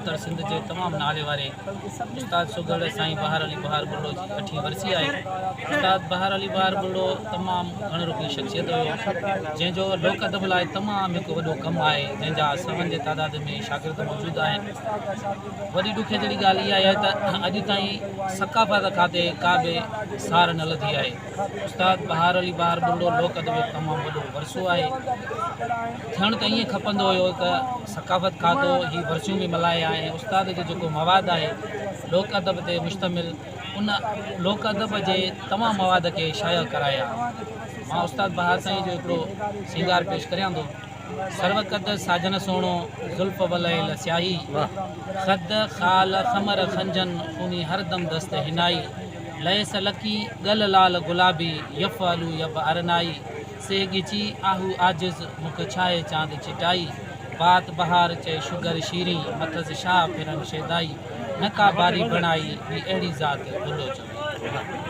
اتر سنڌ جي تمام نالي واري استاد سگهڙ سائين بهار علي بهار ٻرڙو جي اٺين ورسي آهي. استاد بهار علي بهار ٻرڙو تمام گهڻ رخي شخصيت هيو، جنهن جو لوڪ ادب لاء تمام هڪ وڏو ڪم آهي، جنهن جا سون جي تعداد ۾ شاگرد موجود آهن. وڏي ڏکي جهڙي ڳالهه اها آهي ته اڄ تائين ثقافت کاتي ڪا به سار نه لڌي آهي. استاد بهار علي بهار ٻرڙو لوڪ ادب جو تمام وڏو ورثو آهي. ٿيڻ ته ائين کپندو هيو ته ثقافت کاتو هي ورسيون به ملهائي ها ۽ استاد جو جيڪو مواد آهي لوڪ ادب تي مشتمل ان لوڪ ادب جي تمام مواد کي شايع ڪرائي ها. مان استاد بهار سائين جو هڪڙو سينگار پيش ڪريان ٿو. سرو قد ساجن سهڻو، زلف وليل سياهي، خد خال خمر خنجن، خوني هر دم دست حنائي، ليس لڪي ڳل لال گلابي، يفعلو يب ارنائي، سي ڳچي آهو عاجز، مک ڇاهي چاند چٽائي، بات بهار چئي شگر شيرين، مٿس شاهه ڦرن شيدائي، نه ڪا باري بڻائي، ٻي اهڙي ذات ڀلو چوي.